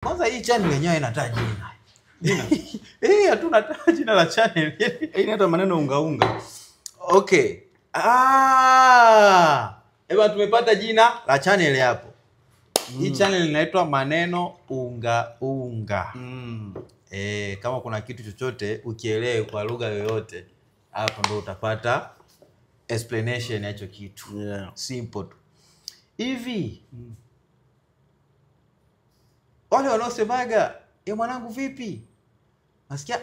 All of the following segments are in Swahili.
Kwanza hii channel yenyewe inataja jina. Jina. Hatuna jina la channel. Inaitwa maneno unga unga. Okay. Ah! Eba tumepata jina la channel hapo. Hii channel inaitwa Maneno Unga Unga. Kama kuna kitu chochote ukielewe kwa lugha yoyote, hapo ndo utapata explanation ya hicho kitu. Yeah. Simple tu. Hivi. Wale wanaosemaga, mwanangu vipi? Nasikia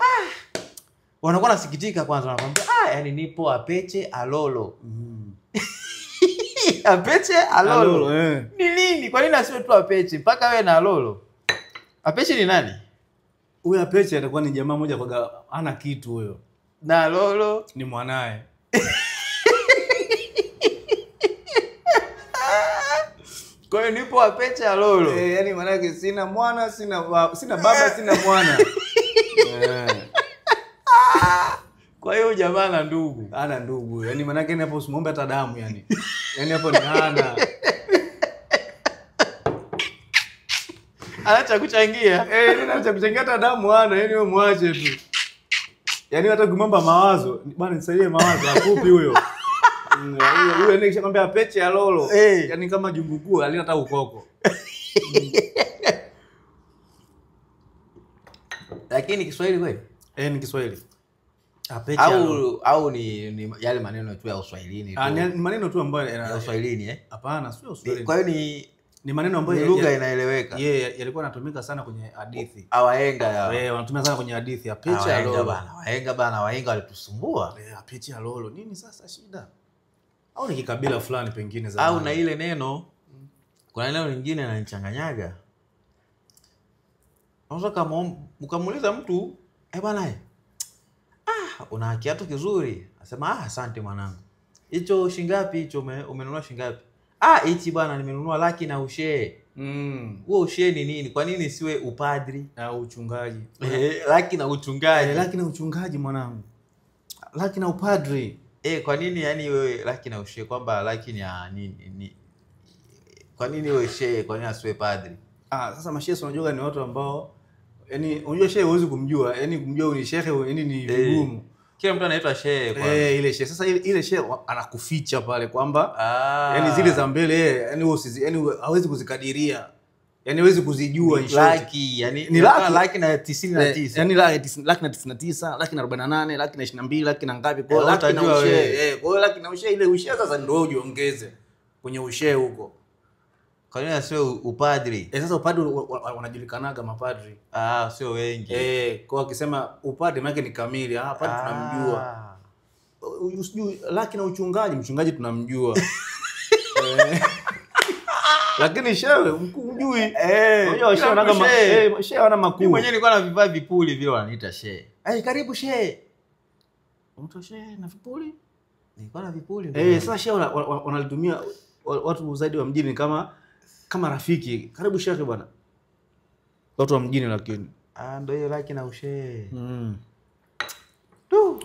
wanakuwa nasikitika kwanza, wanakuambia yani nipo apeche alolo. Apeche alolo. Alolo. Ni nini? Kwa nini asiwe tu apeche mpaka wewe na alolo? Apeche ni nani? Huyo apeche atakuwa ni jamaa mmoja kwa hana kitu huyo. Na alolo ni mwanae. Kwa hiyo nipo apeche alolo. Yani maana sina mwana, sina baba, sina mwana. Kwa hiyo jamaa ana ndugu. Ana ndugu. Yaani maana yake hapo usimuombe hata damu yani. Yaani hapo ni hana. Anaacha kuchangia. Anaacha kuchangia hata damu hana, yaani wewe muache tu. Yaani hata ukimwomba mawazo, bwana nisaidie mawazo, akupi huyo. Huyo ni kishakwambia apeche alolo. Yaani kama jungu kuu alina hata ukoko. Lakini Kiswahili kweli? Ni Kiswahili. Apeche au ni yale maneno tu ya Uswahilini tu. Ni maneno tu ambayo ya Uswahilini Hapana, sio Uswahilini. Kwa hiyo ni maneno ambayo lugha inaeleweka. Yalikuwa yanatumika sana kwenye hadithi. Wahenga yao. Wanatumia sana kwenye hadithi. Apeche alolo. Wahenga bana, wahenga walitusumbua. Apeche alolo. Nini sasa shida? Au ni kikabila fulani pengine zamani. Au na ile neno, kuna neno lingine linanichanganyaga. Unaweza kama ukamuuliza mtu, bwana, una kiatu kizuri. Anasema asante mwanangu. Hicho shingapi hicho umenunua shingapi? Hichi bwana nimenunua laki na ushee. Huo ushee ni nini? Kwa nini siwe upadri au uchungaji? Laki na uchungaji. Laki na uchungaji mwanangu. Laki na upadri. Kwa nini yani wewe laki na ushee kwamba laki ni nini? Kwa nini wewe shehe? Kwa nini asiwe padri? Sasa mashehe unajua ni watu ambao yani unajua shehe huwezi kumjua, yani kumjua ni shehe yani ni vigumu. Kila mtu anaitwa shehe kwa. Ile shehe. Sasa ile shehe anakuficha pale kwamba yani zile za mbele yani wewe yani hawezi kuzikadiria. Yani hawezi kuzijua in short. Laki yani ni laki na 99. Yani laki na 99, laki na 48, laki na 22, laki na ngapi kwa laki na ushehe. Kwa hiyo laki na ushehe ile ushehe sasa ndio wewe ujiongeze kwenye ushehe huko. Kwa nini sio upadri? Sasa upadri wanajulikanaga mapadri. Sio wengi. Kwa akisema upadri maana ni kamili. Padri tunamjua. Usijui laki na uchungaji, mchungaji tunamjua. Lakini shehe mjui. Unajua shehe anaga shehe ana makuu. Mimi mwenyewe nilikuwa na vivaa vipuli vile wananiita shehe. Karibu shehe. Mtu shehe na vipuli? Nilikuwa na vipuli. Sasa shehe wanalitumia watu zaidi wa mjini kama rafiki. Karibu shehe bwana. Watu wa mjini lakini. Ndio hiyo laki na ushehe.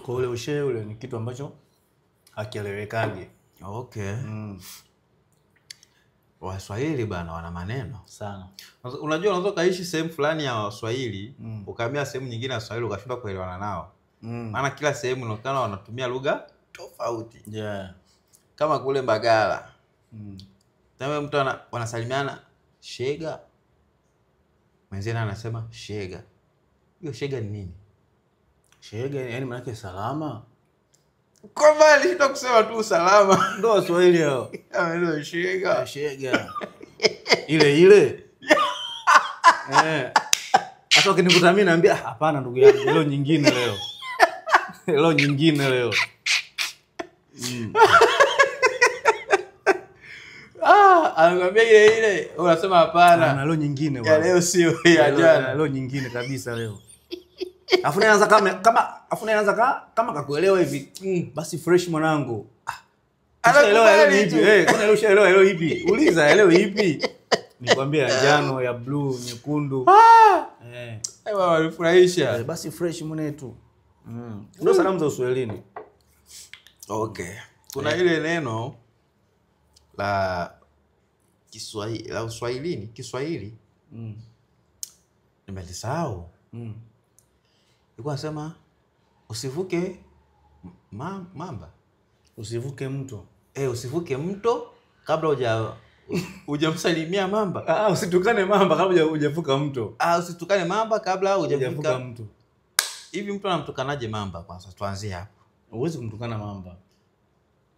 Kwa ule ushehe ule ni kitu ambacho hakielewekagi. Okay. Waswahili bana wana maneno sana. Unajua unaweza kaishi sehemu fulani ya Waswahili, ukahamia sehemu nyingine ya Waswahili ukashindwa kuelewana nao. Maana kila sehemu unaonekana wanatumia lugha tofauti. Kama kule Mbagala. Tena mtu wanasalimiana shega. Mwenzenu anasema shega. Hiyo shega ni nini? Shega yani maana yake salama. Kwa mbali sio kusema tu salama. Ndio Waswahili hao. Ndio shega. Shega. Ile ile. Sasa ukinikuta mimi naambia hapana ndugu yangu, leo nyingine leo. Leo nyingine leo. Anakuambia ile ile, unasema hapana. Na leo nyingine bwana. Ya leo sio ya jana. Leo nyingine kabisa leo. Afu naanza kama kakuelewa hivi. Basi fresh mwanangu. Ushaelewa leo ipi? Kuna leo ushaelewa leo ipi? Uliza leo ipi? Nikwambia njano ya blue, nyekundu. Walifurahisha. Basi fresh mwanetu. Ndio salamu za Uswahilini. Okay. Kuna ile neno la Kiswahili, la Uswahilini, Kiswahili. Nimelisahau. Ilikuwa nasema usivuke mamba. Usivuke mto. Usivuke mto kabla hujamsalimia mamba. Usitukane mamba kabla hujavuka mto. Usitukane mamba kabla hujavuka mto. Hivi mtu anamtukanaje mamba kwanza? Tuanzie hapo. Huwezi kumtukana mamba.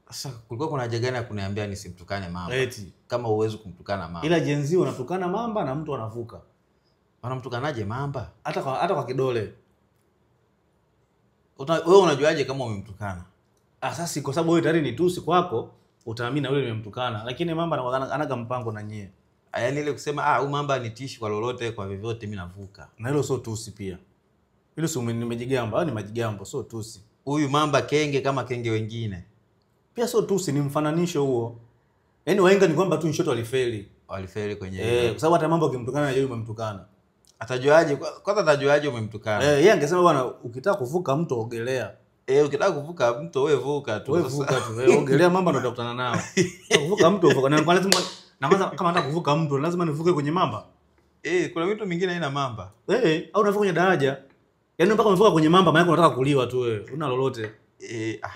Sasa kulikuwa kuna haja gani ya kuniambia nisimtukane mamba? Eti. Kama huwezi kumtukana mamba. Ila jenzi wanatukana mamba na mtu anavuka. Wanamtukanaje mamba? Hata kwa kidole. Wewe unajuaje kama umemtukana? Sasa kwa sababu wewe tayari ni tusi kwako, utaamini yule nimemtukana. Lakini mamba anaga mpango na nyie. Yaani ile kusema huyu mamba nitishi kwa lolote kwa vyovyote mimi navuka. Na hilo sio tusi pia. Hilo sio nimejigamba, au ni majigambo, sio tusi. Huyu mamba kenge kama kenge wengine. Pia sio tusi, ni mfananisho huo. Yaani wahenga ni kwamba tu inshoto walifeli. Walifeli kwenye. Kwa sababu hata mambo ukimtukana yeye umemtukana. Atajuaje? Kwanza atajuaje umemtukana? Yeye angesema bwana ukitaka kuvuka mto ogelea. Ukitaka kuvuka mto wewe vuka tu. Wewe vuka tu. Ogelea mamba ndio utakutana nao. Kuvuka mto uvuka. Na lazima na kwanza kama nataka kuvuka mto lazima nivuke kwenye mamba. Kuna mito mingine haina mamba. Au unavuka kwenye daraja. Yaani mpaka umevuka kwenye mamba maana unataka kuliwa tu wewe. Una lolote.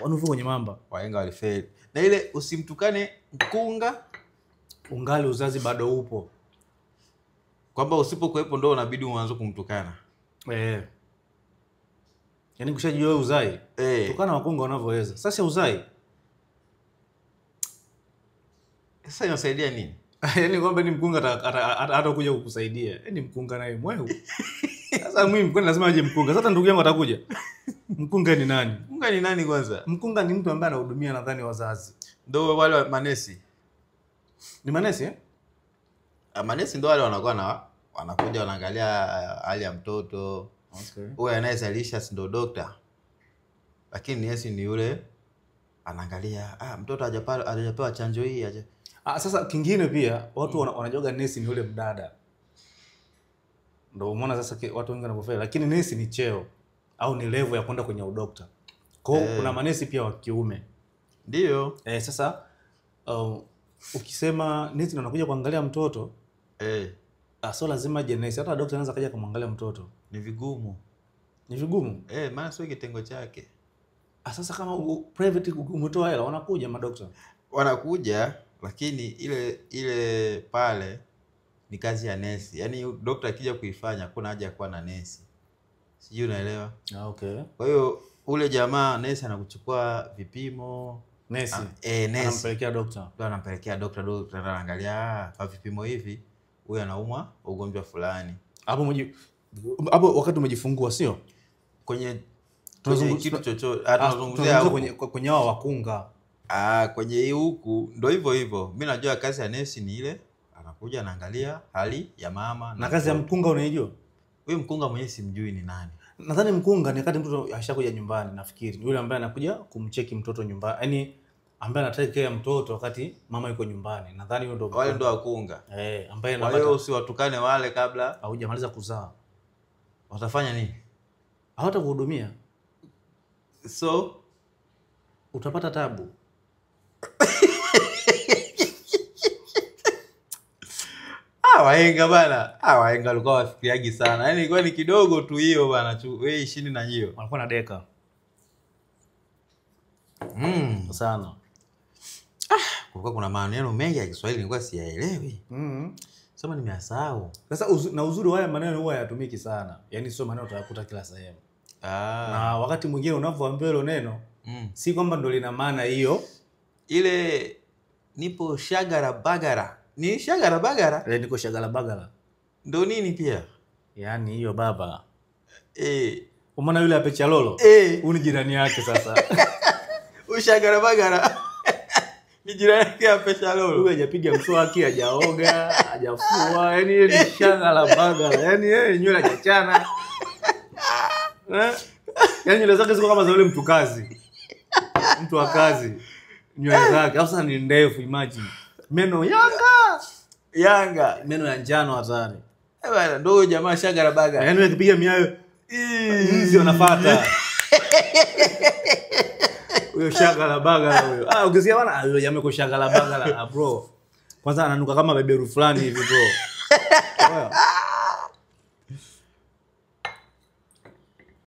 Unavuka kwenye mamba. Wahenga walifeli. Na ile usimtukane mkunga ungali uzazi bado upo. Kwamba usipokuepo ndio unabidi uanze kumtukana. Yaani kushajua wewe uzai. Tukana wakunga wanavyoweza. Sasa uzai. Sasa inasaidia nini? Yaani kwamba ni mkunga hata kuja kukusaidia. Yaani mkunga naye mwehu. Sasa mimi mkunga lazima aje mkunga. Sasa ndugu yangu atakuja. Mkunga ni nani? Mkunga ni nani kwanza? Mkunga ni mtu ambaye anahudumia nadhani wazazi. Ndio wale manesi. Ni manesi eh? Manesi ndio wale wanakuwa na wanakuja wanaangalia hali ya mtoto. Okay. Huyo anayezalisha si ndio doctor. Lakini nesi ni yule anaangalia mtoto hajapewa chanjo hii haja. Sasa kingine pia watu wanajoga nesi ni yule mdada. Ndio umeona sasa watu wengi wanapofeli, lakini nesi ni cheo au ni level ya kwenda kwenye udokta. Kwa hiyo kuna manesi pia wa kiume. Ndio. Sasa ukisema nesi ndio anakuja kuangalia mtoto, sio lazima je nesi, hata daktari anaweza kaja kumwangalia mtoto. Ni vigumu. Ni vigumu? Maana sio kitengo chake. Sasa kama private umetoa hela wanakuja madaktari. Wanakuja, lakini ile pale ni kazi ya nesi. Yaani daktari akija kuifanya kuna haja ya kuwa na nesi. Sijui unaelewa? Okay. Kwa hiyo ule jamaa nesi anakuchukua vipimo. Nesi. Nesi. Anampelekea daktari. Ndio anampelekea daktari, daktari anaangalia kwa vipimo hivi huyu anaumwa ugonjwa fulani. Hapo wakati umejifungua sio? Kwenye kitu chochote tunazungumzia kwenye hao wakunga. Kwenye hii huku ndio hivyo hivyo. Mimi najua kazi ya nesi ni ile anakuja anaangalia hali ya mama na kazi ya mkunga unaijua? Huyu mkunga mwenyewe simjui ni nani. Nadhani mkunga ni wakati mtoto ashakuja nyumbani, nafikiri. Yule ambaye anakuja kumcheki mtoto nyumbani. Yaani ambaye anatake care mtoto wakati mama yuko nyumbani. Nadhani huyo ndio wale ndio wakunga. Ambaye anapata. Wale usiwatukane wale kabla haujamaliza kuzaa. Watafanya nini? Hawatakuhudumia. So utapata tabu. Wahenga bana. Wahenga walikuwa wafikiriagi sana. Yaani ilikuwa ni kidogo tu hiyo bana. Wewe ishini na hiyo. Walikuwa na deka. Sana. Kulikuwa kuna maneno mengi ya Kiswahili nilikuwa siyaelewi. Sema nimeyasahau. Sasa na uzuri haya maneno huwa hayatumiki sana. Yaani sio maneno utayakuta kila sehemu. Na wakati mwingine unavyoambiwa hilo neno, si kwamba ndio lina maana hiyo. Ile nipo shagara bagara. Ni shagara bagara? Ile niko shagara bagara. Ndio nini pia? Yaani hiyo baba. Umeona yule apecha lolo? Huyu ni jirani yake sasa. Ushagara bagara. Ni jirani yake apecha lolo. Huyu hajapiga mswaki, hajaoga, hajafua. Yaani yeye ni shagara bagara. Yaani yeye nywele hajachana. Yaani nywele zake ziko kama za yule mtu kazi. Mtu wa kazi. Nywele zake sasa ni ndefu, imagine. Meno Yanga. Yanga, meno ya njano hatari. Bana ndio jamaa shagara baga. Yaani akipiga miayo nzi wanafuata. Huyo shagara baga huyo. Ukisikia bana huyo jamaa yuko shagara baga bro. Kwanza ananuka kama beberu fulani hivi bro.